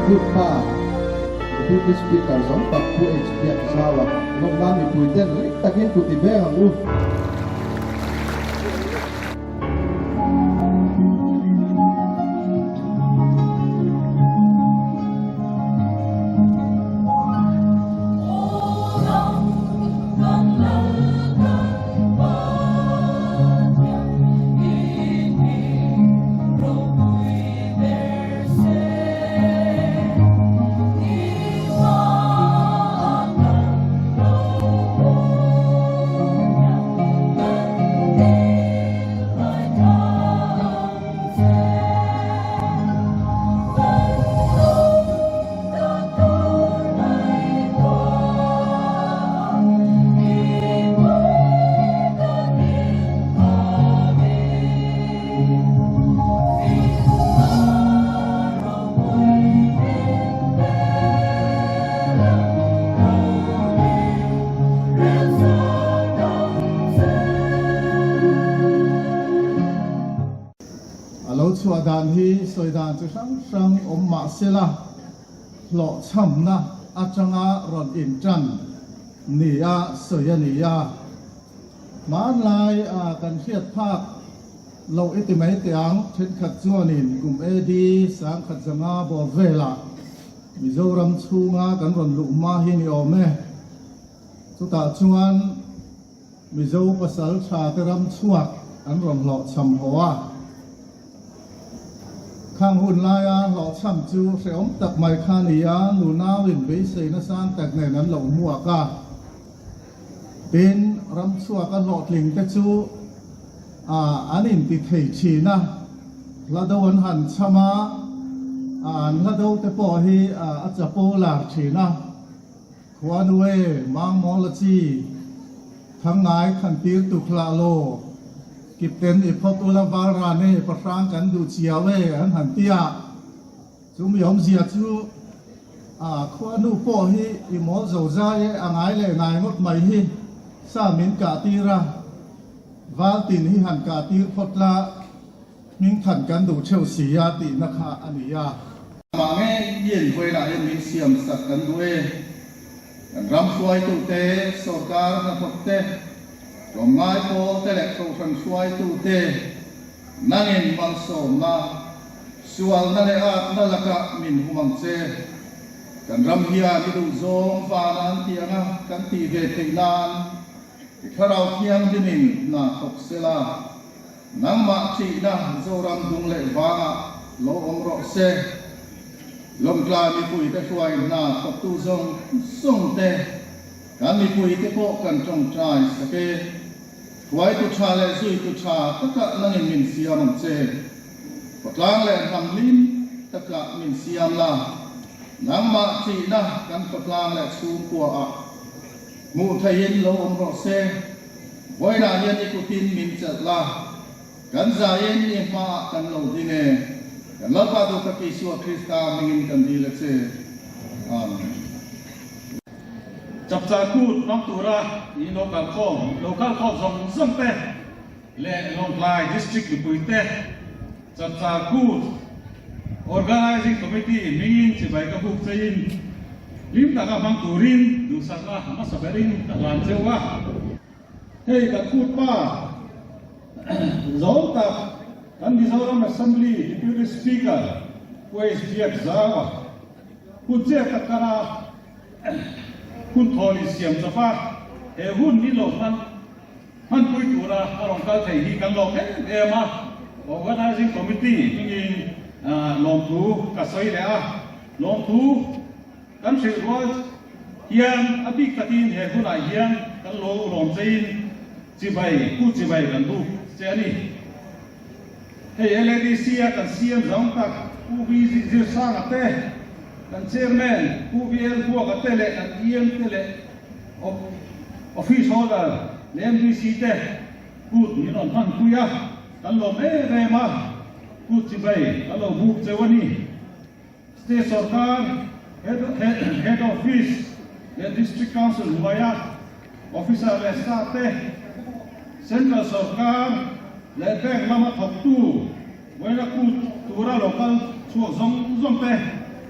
Kut pa Deputy Speaker zawng tak Pu H Biakzau-a lawmna mipui ten ring takin kut i beng ang u. A lo chhuah dan hi sawi dan chi hrang hrang awm mah sela, hlawhchhamna atanga rawn intan nia sawi a ni a. Hmanlai a kan hriat phak loh i ti mai teh ang, thenkhat chuanin kum AD 1500 bawr velah Mizoram chhunga kan rawn luh hma hi ni awm e. Chutah chuan Mizo pasal tha te ram chhuak an rawn hlawhchham haw a. Khang hun laia hlawhchham chu hrehawm tak mai kha ni a, nunauin beiseina sang tak nen an lo hmuak a. Tin, ramchhuak a hlawhtling te chu an inti thei thin a, hla do an han cham a, an hla do te pawh hi a chapo lar thin a, Khuanue, Mangmawla chi, Thangngai khan tir tuk hlah law, Kipten i phawt ula Valran e, Pahrang kan duh chiau e an han ti a. Chumi awmzia chu a khuanu pawh hi i mawl zo zai e, a ngai leh ngai ngawt mai hi sa min kah tir a, Valtin hi han kah tir phawt la, hming than kan duh theuh si a tihna kha a ni a. Amah ngei in vawilah hian min siam sak kan duh e, kan ram hruaitute, sorkar hnathawk te, tlawmngai pawl te leh kohhran hruaitute nangin malsawmna, Sualna leh atna lakah min hum ang che. Kan ram hian i duhzawng vana an tih anga kan tih ve theih nan i Thlarau Thianghlimin hna thawk sela, nangmah thihna Zoram dung leh vangah lo awm rawh se. Lawngtlai mipuite hruai hna thawktu zawng zawng te, kan mipuite pawh kan tawngtai sak e. Hruaitu tha leh zuitu tha takah nangin min siam ang che. Khawtlang leh hnam hlim takah min siam la, nangmah thihna kan khawtlang leh chhungkua ah hmuh theihin lo awm rawh se. Vawiinah hian i kutin min chelh la, kan zaiin i hmaah kan lo ding e. Kan Lalpa duhtak Isua Krista hmingin kan dil a che. Amen. Chapchar kut hmang tura i lo kalkhawm lo kalkhawm zawng zawng te leh Lawngtlai District mipuite Chapchar Kut Organising Committee hmingin chibai ka buk cheiin hlim taka hmang turin duhsakna hmasa berin ka hlan cheu a. Hei kan kut pa zawng tak kan Mizoram Assembly Deputy Speaker Pu H Biakzaua hun chiah tak kara hun thawn insiam chawp a, he hun ni lo hman Hmanpui tura a rawn kal thei hi kan lawm em em a, Organising Committee hmingin lawmthu ka sawi leh a, lawmthu kan hrilh rual hian a bik takin he hunah hian kan lo lawm cheiin chibai, pu chibai kan buk che a ni. Hei LADC a kan CM zang tak Pu V Zirsanga te, kan Chairman Pu VL Buaka te leh kan EM te leh Office holder leh MDC te kut min rawn hman pui a, kan lawm em em a, kut chibai kan lo buk cheu a ni. State sorkar Head Office leh District Council hnuaia Officer leh staff te, Central sorkar leh Bank lama thawktu vawiina kut tura lo kal chhuak zawng zawng te.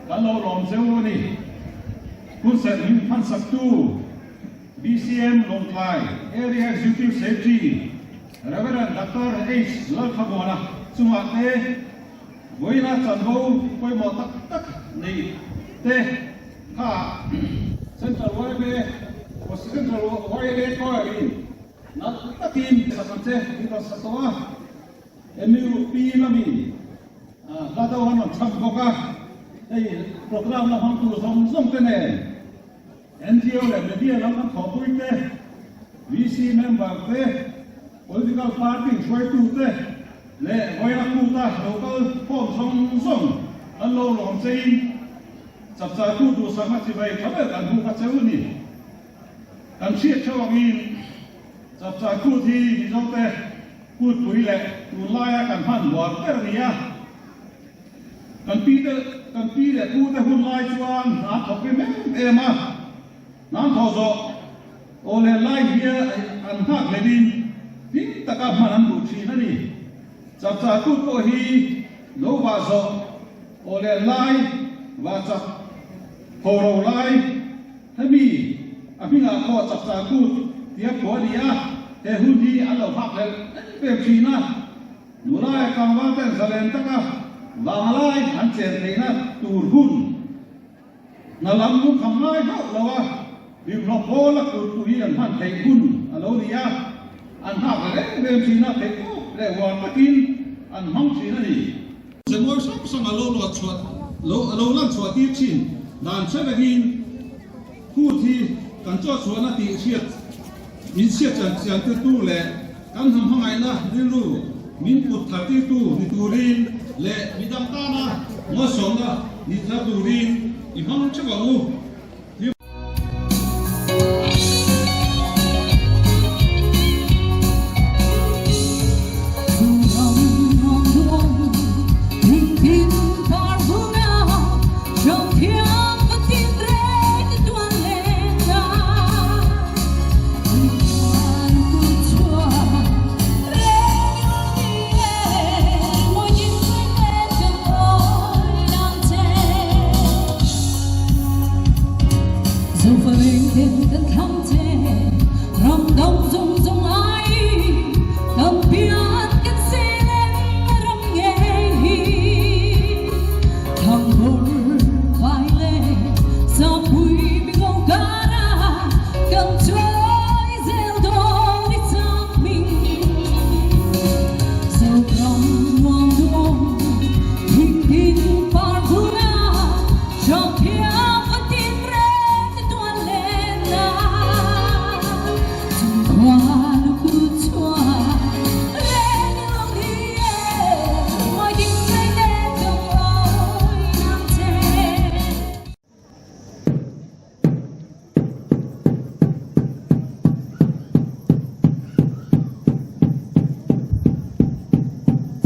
Kan lo lawm zeuh a ni. Hunserh min hmansaktu BCM Lawngtlai Area Executive Secretary Rev. Doctor H. Lalthamuana chungah te vawiina chanvo pawimawh tak tak nei te kha Central yma Central yma Choir-in nalh takin sak ang che min rawn sa tawh a. MUP lamin hla deuh an rawn chhak bawk a, hei programme la hmang tur zawng zawng te nen NGO leh media lam an thawhpui te, VC member te, political party hruaitu te leh vawiina kuta local khawm zawng zawng an lo lawm chein chapchar kut duhsakna chibai tha ber kan hmuh kha cheu a ni. Kan hriat theuh angin chapchar kut hi Mizote Kutpui leh tunlaia kan hman huar ber a ni a, kan pi te kan pi leh pu te hun lai chuan hna thawk rim em em a, hna thawh zawh aw leh lai hia an nghak hlelin hlim taka hman an duh thin a ni. Chapchar kut pawh hi lo vah zawh aw leh lai vah chak pho ro lai Hemi a hmingah pawh chapchar kut tia phuah a ni a, he hun hi an lo hak hlelh em em thin a. Nulai tlangval ten zalen taka vangalai an chen theihna tur hun hna lam lungkham ngai hauh lo a, hlimhlawp pawl a kut pui an hman theih hun a lo ni a, an hak hlelh em em thin a, theihtawp leh huar takin an hmang thin a ni. Zemawi hrang hrang a lo luat chhuah lo a lo lan chhuah tir thin dan hre vekin kut hi kan chaw chhuahna tih hriat min chhiat chian chian tir tu leh kan hnam hmangaihna rilru min put thar tir tu ni turin leh midang tana ngawisawmna ni thar turin i hmang theuh ang u.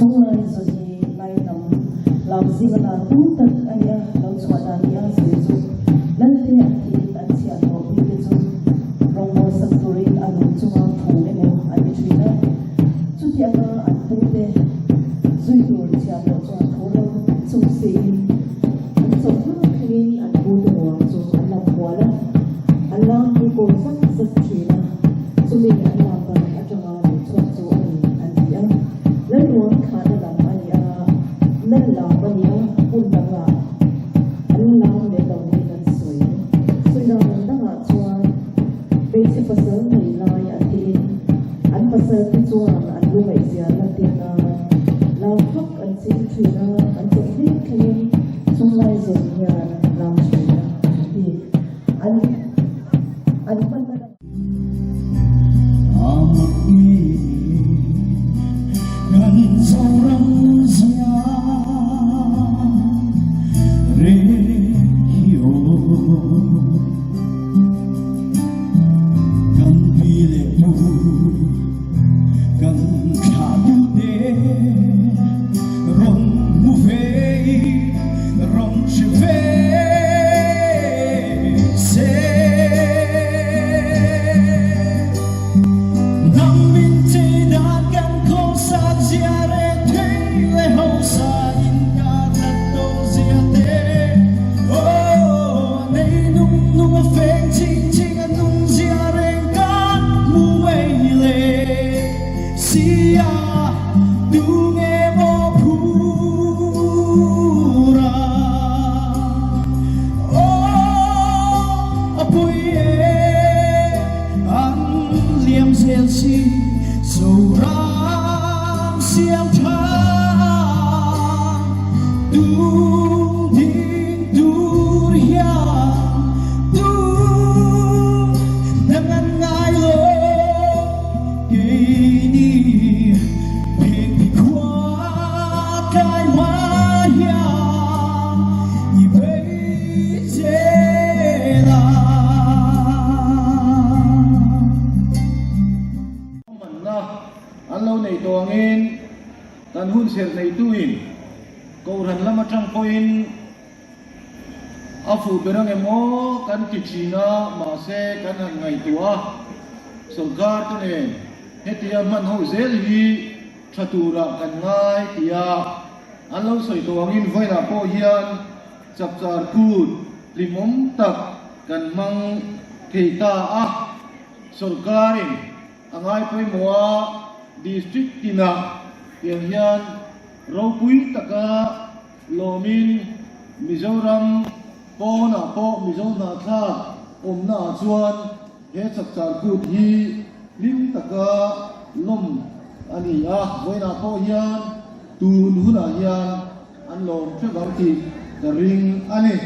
Chunglai zu hi lai hnam lam zinga dan tum tak a nia, lo chhuah dan hi a sawi chu Lalte an thihin an chhiah tawh mite chu rawngbawl sak turin a lung chunga phum emaw an ti thin a, chuti anga an pute zui tur chhiah tawh chuan thu lo chung siin An chawhnu thlengin an pute ruang chu an lam kual a, an lam pui kawi zat zat thin a, chumi an lam dan atanga lo chhuak chu a ni an ti a. Lal ruang thlahna lam a ni a, lal lam a ni a, hmun dangah an lam leh lo niin an sawi. Sawi dan dangah chuan hmeichhe pasal nei lai an tiin an pasal te chuan an lu ngaihzia lantir nan lam fak An ching thin a, an chawp hlek thlengin chunglai zawn hian an lam thin a, an ti. An an hmanna lam. Kan Zoram zia reng hi aw. Kan pi leh pu Kan thlah duhte rawn hmu ve i rawn hre ve. Zoram siam tha tung ding tur hian tum dang an ngai lo keini phengphi khua tlai hma hian i bei zel a. Hmanna an lo nei tawh angin kan hun serh neituin Kohhran lam atang pawhin a fuh ber ang em aw kan ti thin a, mahse kan han ngaihtuah a, sawrkar te nen hetia hman ho zel hi tha turah kan ngai tia an lo sawi tawh angin vawiinah pawh hian chapchar kut hlimawm tak kan hmang thei ta a. Sawrkarin a ngai pawimawh a, District tinah tiang hian ropui taka lawmin Mizoram pawnah pawh Mizo hnahthlak awmna ah chuan he chapchar kut hi hlim taka lawm a ni a, vawiinah pawh hian tun hunah hian an lawm hrep ang tih ka ring a ni.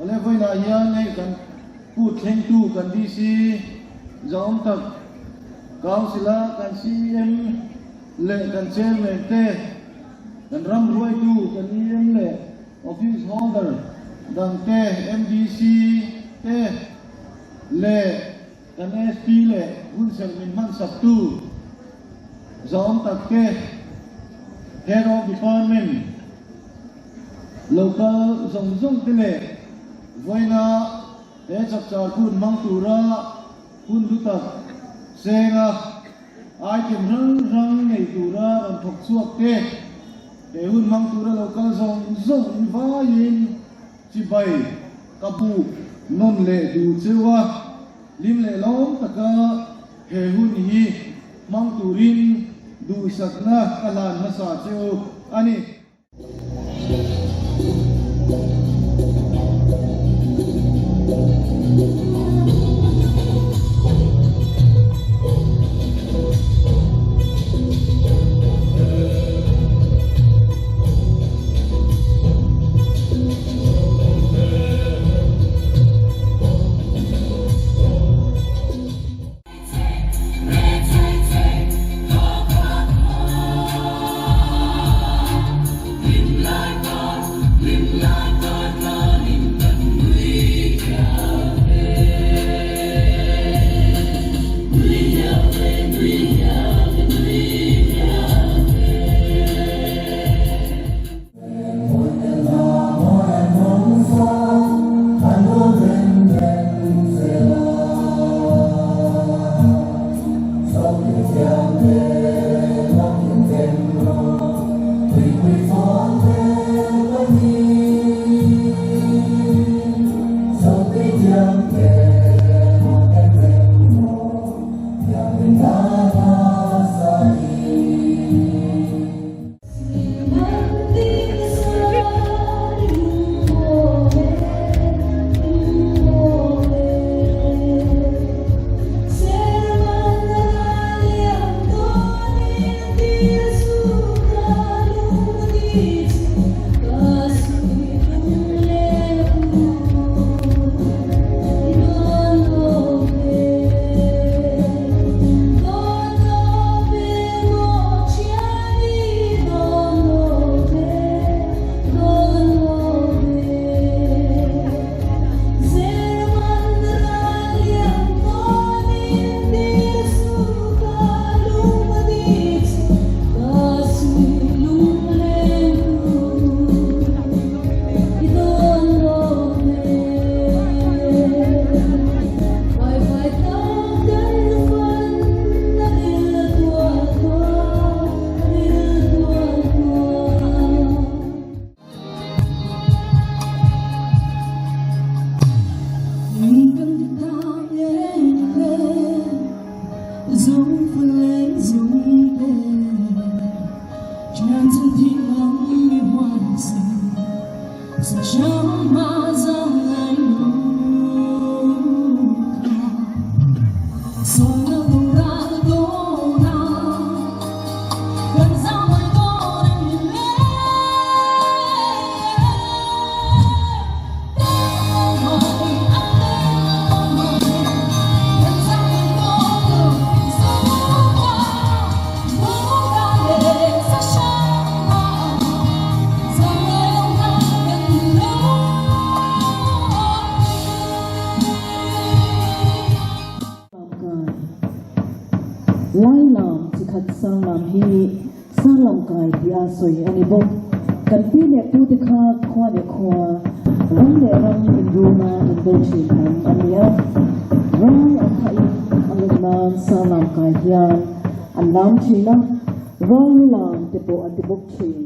Awle vawiinah hian hei kan Kut thlengtu kan DC zahawm tak Council a kan CEM leh kan Chairman te, kan ram hruaitu kan EM leh Office Holder dang te, MDC te leh kan SP leh hunserh min hmansaktu zahawm tak te, Head of Department, Local zawng zawng te leh vawiina he chapchar hun hmang tura hun hlu tak senga item hrang hrang nei tura rawn thawk chhuak te, he hun hmang tura local zawng zawng in vaiin chibai ka buk nawn leh duh cheu a, hlim leh lawm taka he hun hi hmang turin duhsakna ka hlan hmasa cheu a ni. Sanglam hi Sanglam kai tia sawi a ni bawk. Kan pi leh pute kha khua leh khua, ram leh ram inruna indo thin hnam a ni a. Ral an thahin a lawm nan Sanglam kai hian an lam thin a, ral lu lam te pawh an ti bawk thin.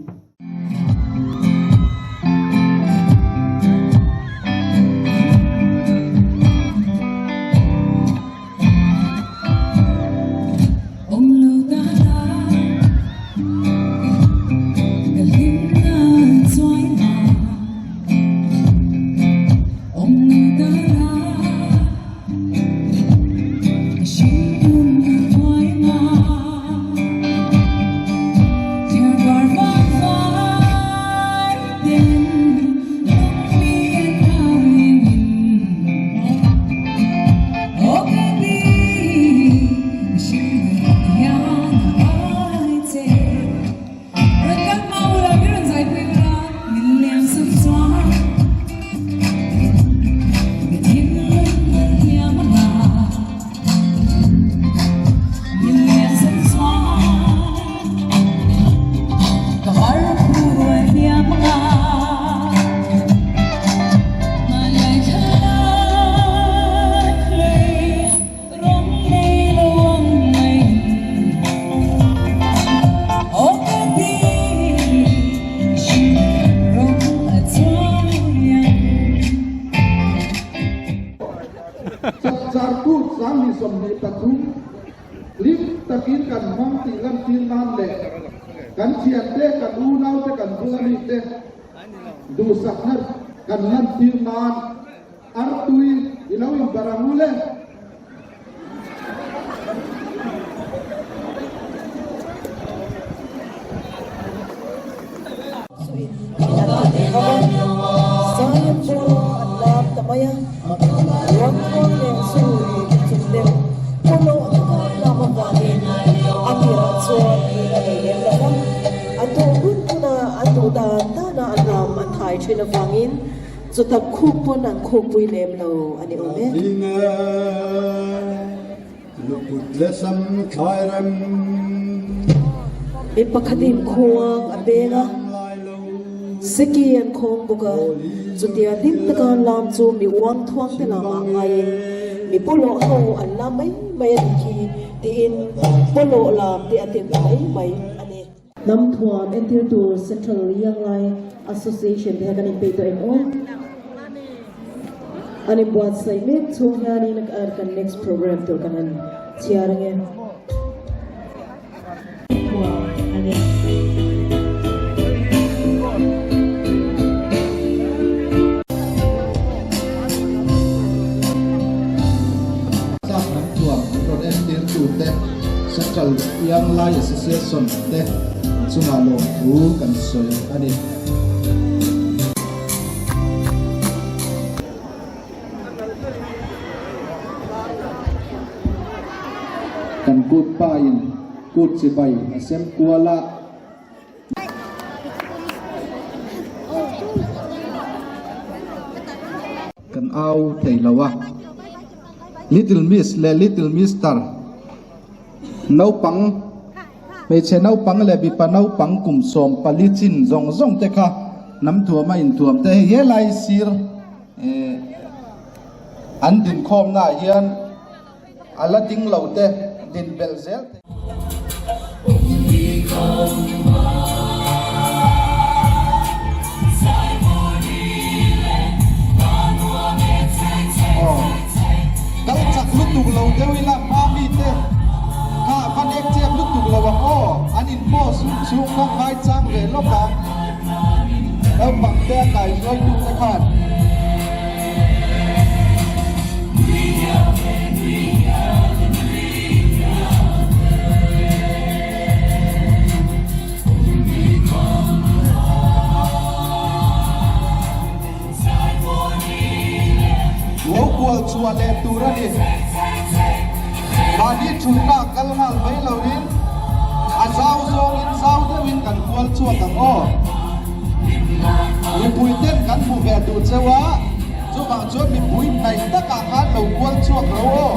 Chapchar Kut 2023 hlim takin kan hmang tih lantir nan leh kan thiante, kan unaute, kan bula mite duhsakna kan lantir nan artui i lo inbarh ang u le. Chutak khup pawn an khukpui lem lo a ni awm e. Mi pakhatin khuang a peng a, seki an khawng bawk a, chutia hlim taka an lam chu mi uang thuang te lamah ngaiin mi pawlawh ho an lam mai mai a nih khi tiin pawlawh lam te a tem ta mai mai a ni. Hnam thuam entir tur Central Young Lai Association te hian kan inpeih tawh em aw? An inbuatsaih mek chhung hianin kan next program tur kan han chhiar ange. Thuam a ni. Sap hnam thuam an rawn entir tute Central Young Lai Association te chungah lawmthu kan sawi a ni. Kan kut pa in kut chibai a sem kual a. Kan au thei lo a. Little Miss leh Little Mister naupang Hmeichhe naupang leh mipa naupang kum 14 chin zawng zawng te kha hnam thuam a inthuam te hei helai sir eh an dinkhawmna ah hian a la ding lo te din belh zel thei. Aw kal chak lutuk lo deuh ila hma mite kha va nek chep lutuk lo ang aw an in post chhung kha ngai chang ve lawk ang naupang te a kai hruai tu te khan. Lo kual chhuah leh tur a ni. Mahni thutna kal nghal mai loin a zau zawngin zau deuhin kan kual chhuak ang aw. Mipui ten kan hmu ve duh cheu a, chuvang chuan mipui hnaih takah khan lo kual chhuak lo aw.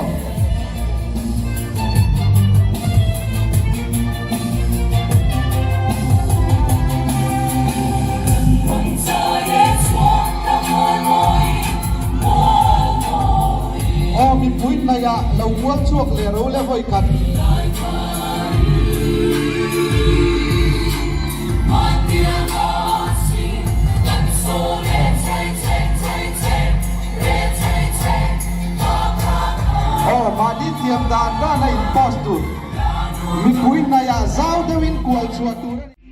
hnaihah lo mual chhuak leh ro le vawi khat. Aw, mahni thiam dan dan a in post tur. Mipui hnaihah zau deuhin kual chhuah tur a ni.